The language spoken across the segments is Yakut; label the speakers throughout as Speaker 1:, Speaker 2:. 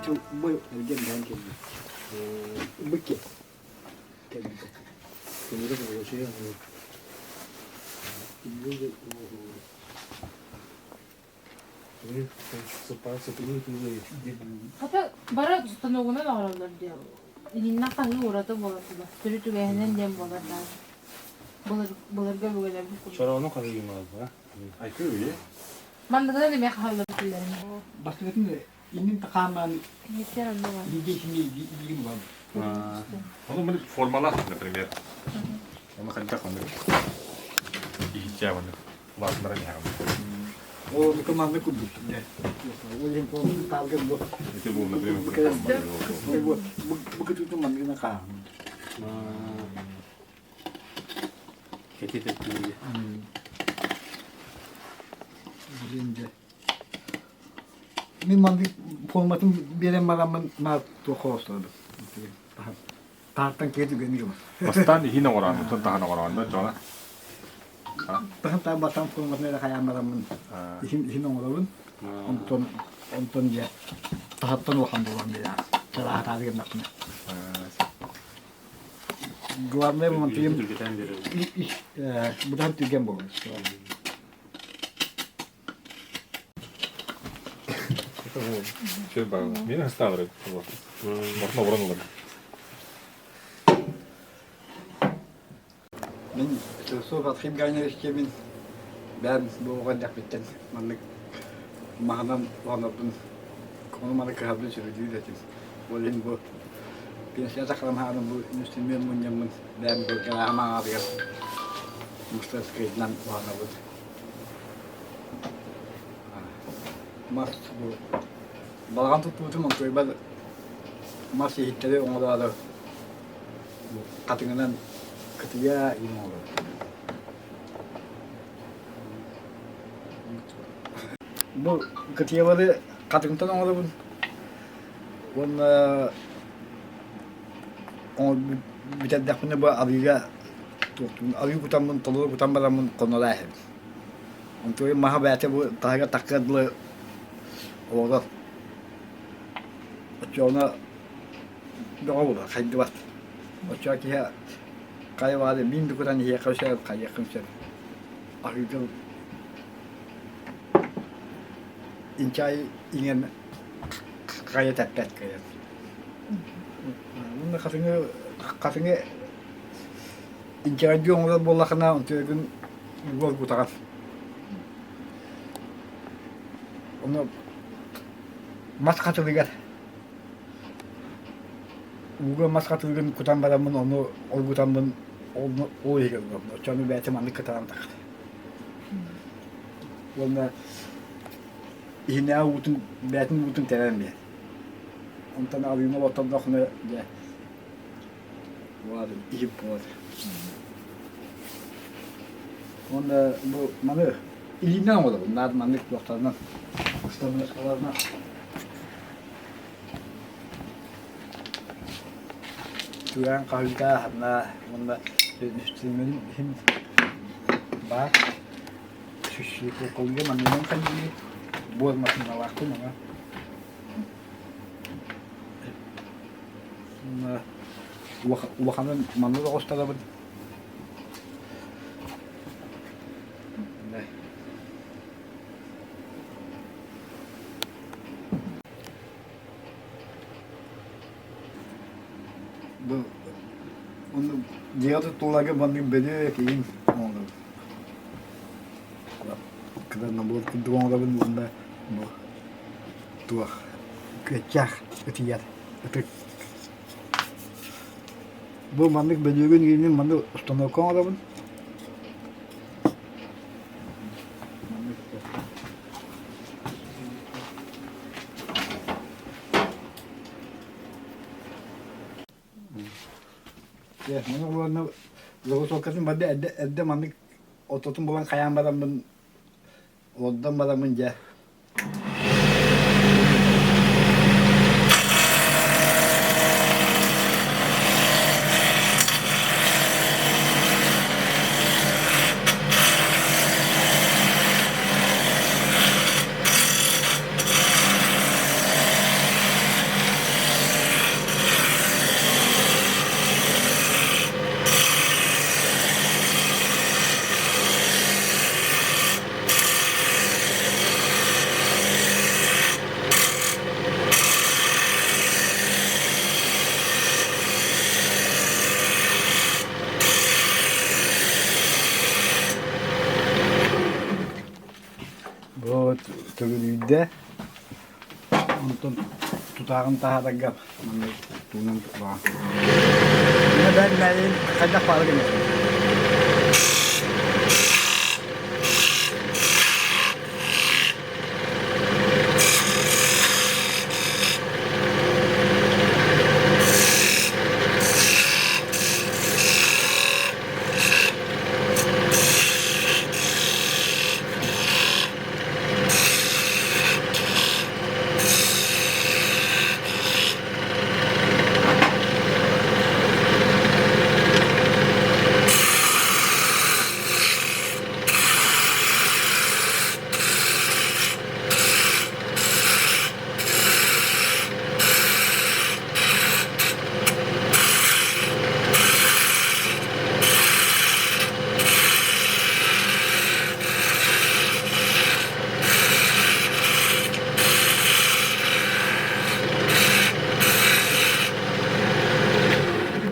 Speaker 1: Бу эргэн баан кэлбит. Бу кэлбит.
Speaker 2: Хата бары станогунан оҥороллор диэн. Илииннэх хаһыы ураты буолар тула. Төрүт үгэһинэн диэн буолар даа. Былыр былыргы өбүгэлэрбит курдук.
Speaker 3: Чороону хаһыйымаалла.
Speaker 4: Айкы үйе.
Speaker 2: Манныгынан эмиэ хаһаллар битиллэрин.
Speaker 1: Бастакытын иннин тахаамаан
Speaker 2: Миттер онно бар.
Speaker 1: бииргэ исини илиигин булабын.
Speaker 4: Ону мы формалаах, например. Оны хайдах оннук иһиччээ оннук улаатыннаран иһэҕин.
Speaker 1: Ол маннык курдук. Ол иһин таалгын бу.
Speaker 4: Ити бу, например,
Speaker 1: Бу бу кытыытын манныгына хааһын.
Speaker 3: Кэтит өттүнүгэ.
Speaker 1: Мин маннык форматын биэрэн бараммын наар туох оҥосторбун. Таһыттан киһи түгэни гыммыт.
Speaker 4: Бастаан иһин оҥороон, онтон таһын оҥороон да дьоно.
Speaker 1: Таһын таһын бастаан форматын эрэ хайаан бараммын иһин иһин оҥоробун. Онтон онтон дьэ таһыттан улахан буолан биэрэр. Чарааһатаары гыннахпына. Главное мантыйым быдан түргэн буолар.
Speaker 4: Чөл баҕа. Мин астаабыр Мортно уран олар.
Speaker 1: Мин Сосов Архип Гайновичтемин бэйэм буолуон дэхпиттэн маннык маһынан оонорбун ону маны кыһабын сөбүлүүр этим. Ол иһин бу пенсия тахаламаһаным бу үстүмүөн мунньаммын бэйэм бу гарааһым аҥаарыгар мастерскайынан уһанабын. Мас бу балаҕан туттубутум онтуйбар мас иһиттэри оҥороору хатыҥынан кытыйа иин оҥоробут. Бу кытыйалары хатыҥтан оҥоробун уонна бүтэрдэхпинэ бу арыыга туохтуун арыы кутаммын толору кутан бараммын хонноро иһэбин. Онтуойум маһа бэйэтэ бу таһыгар таххыар дылы олорор. Оччоҕуна бөҕө буолар, хайдыбат. Оччоҕо киһи хайа баҕар миин да кутан иһиэххэ сөп, хайыаххын сөп. Аһыыга инчэҕэй иҥэн хайа тэппэт кыайан. Уонна хатыҥы хатыҥы инчэҕэйдии оҥорор буоллаххына онтуйгун уоргутаҕын. Ону мас хатылыгар ууга мас хатылыгын кутан бараммын ону оргутаммын ол иһигэр угабын. Оччону бэйэтэ маннык кытаран тахсар. Уонна иһинээҕи уутун бэйэтин уутун тэбэн биэр. Онтон арыыны олортордоххуна дьэ иһит буолар. Уонна бу маны илиинэн оҥоробун, наар маннык туохтарынан ыстамыаскаларынан. Түгээн хаһыытаа уонна үстүмүн иһин баар сүшшиикулга маннынан хайыы буор массыыналаахпын ама Улаханын манна да оҕустарабын. Бу ону дьиэҕэ туттулларга маннык бэлиэ киин оҥоробун. Кыра набор курдук оҥоробун уонна бу туох күөттээх ытыйар ытык. Бу маннык бөлүөгүн иинин маннык установка оҥоробун. Дьэ, маны уонна заготовкатын барды эрдэ, эрдэ маннык ототун булан хайаан бараммын олордон бараммын дьэ Биирдэ онтон тутааҕын таһаарарга манна туунан баҕа. Бэйэн бэйэн хайдах баара гыныахпын.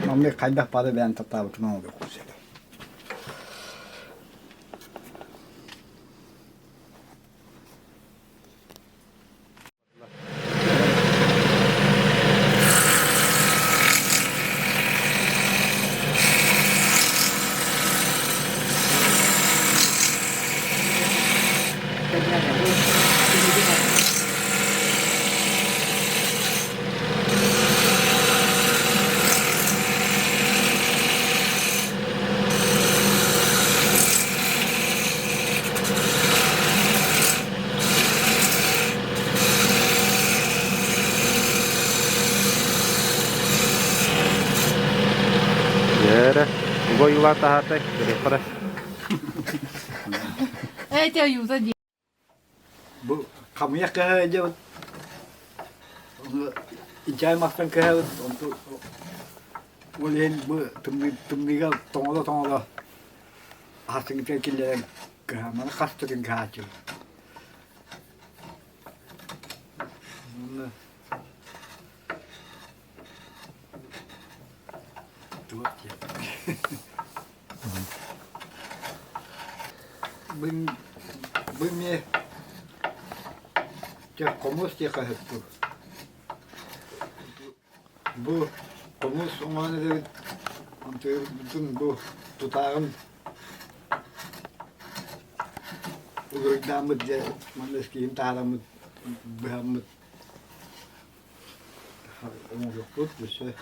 Speaker 1: Маннык хайдах бары бэйэн таптаабытынан олуоххун сөп.
Speaker 3: Дьээрэ, тугу ойуулаан таһаартай? Көрүөххэ эрэ.
Speaker 2: Эти ойуута дии.
Speaker 1: Бу хамыйах кыһа дьэ инчээн мастан кыһабыт онту ол иһин бу тымныыга тоҥоло-тоҥоло хастыҥытыгар киллэрэн кыһаманы хас да күн кыһааччыбыт. Уонна туох диэн Бу эмиэ дьэ хомус диэххэ сөп дуу. Бу хомус оҥорон эрэбит онтуйбутун бу тутааҕын уруйдааммыт дьэ манна эскиһин таһаараммыт быһаммыт оҥоруохпут өссө.